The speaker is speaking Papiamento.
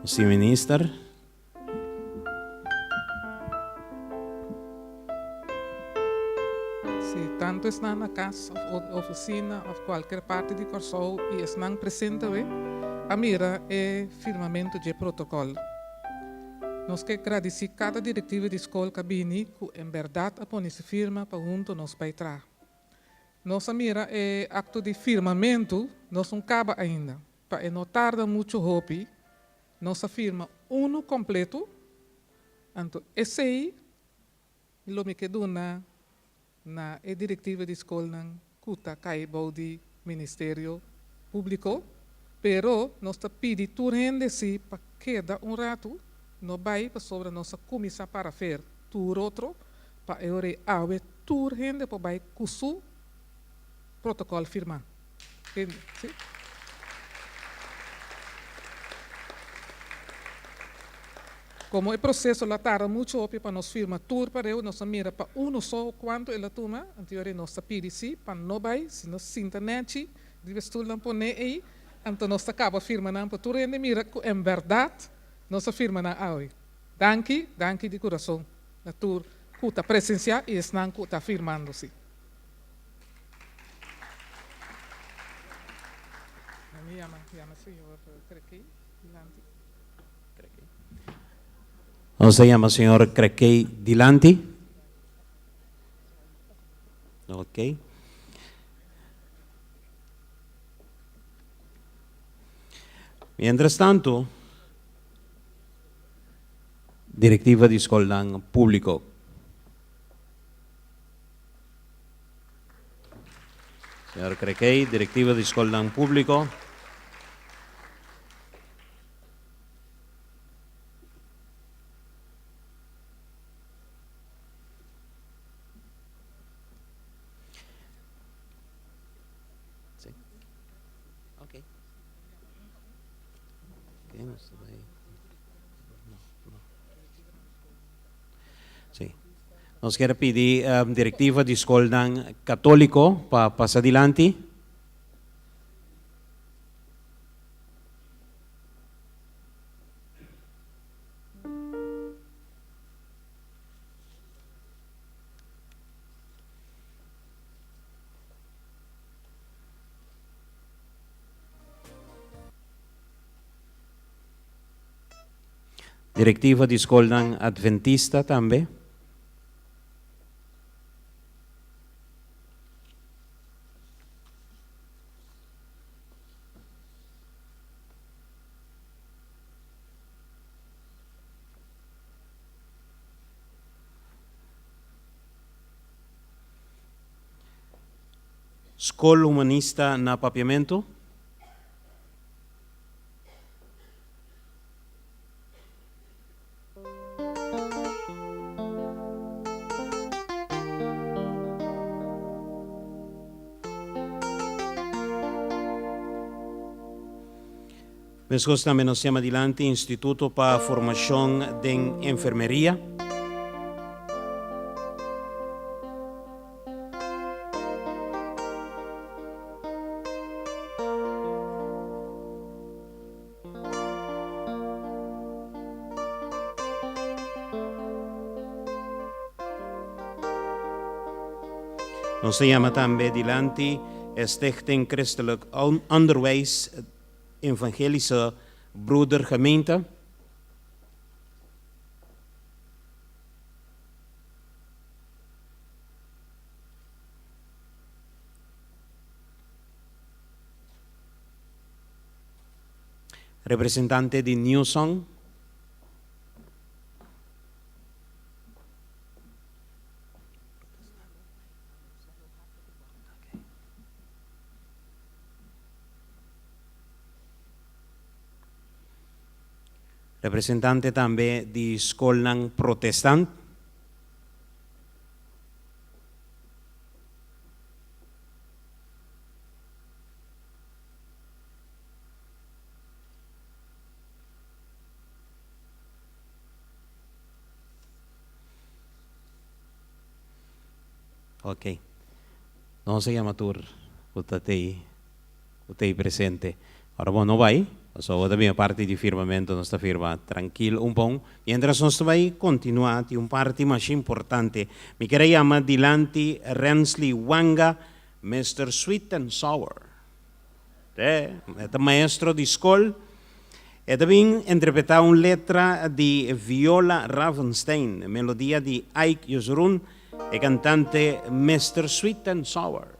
Nos tin minister. Si tantu esnan na kas of ofisina of kualker parti di Kòrsou i esnan presente awe a mira e firmamentu dje protokòl. Nos ke gradisí kada direktiva di skol ku a bini ku en bèrdat a pone su firma pa huntu nos bai traha. Nos a mira e akto di firmamentu, nos no kaba ainda. Pa e no tarda muchu hopi, nos a firma unu kompletu, anto esei lo mi ke duna na e direktiva di skolnan ku ta kai bou di Ministerio Públiko, pero nos ta pidi tur hende si pa keda un ratu, no bai pasobra nos a kuminsá parafer tur otro pa e ora ei awe tur hende por bai ku su protokòl firmá. Sí. Komo e proseso lo a tarda muchu hopi pa nos firma tur pareu, nos a mira pa unu so kuantu el a tuma, anto yori nos ta pidi si pa no bai, si nos sinta nèchi riba e stulnan poné ei, anto nos ta kaba firma nan pa tur hende mira ku en bèrdat nos a firma nan awe. Danki, danki di kurason na tur ku ta presensiá i esnan ku ta firmando si. Nos ta yama señor Krekey dilanti. Ok. Mientras tanto, directiva di skolnan públiko. Señor Krekey, directiva di skolnan públiko. Sí. Ok. Ok, nos ta bai. No, no. Sí. Nos kier pidi directiva di skolnan katóliko pa pasa dilanti. Direktiva di skolnan Adventista tambe. Skol Humanista na Papiamentu. Meskos tambe nos yama dilanti Instituto pa Formashon den Enfermeria. Nos ta yama tambe dilanti e Stichting Christelijk Onderwijs Evangelische Broedergemeente. Representante di New Song. Representante tambe di skolnan protestant. Ok. Nos a yama tur ku ta tei, ku tei presente. Ora bo no bai. So tambe parti di firmamentu nos ta firma trankil un bon. Mientras nos bai kontinuá, tin un parti mas importante. Mi ke yama dilanti Rensley Wanga, Mr. Sweet and Sour. E maestro di skol. E tambe interpretá un letra di Viola Ravenstein, melodia di Ike Yusrun, e kantante Mr. Sweet and Sour.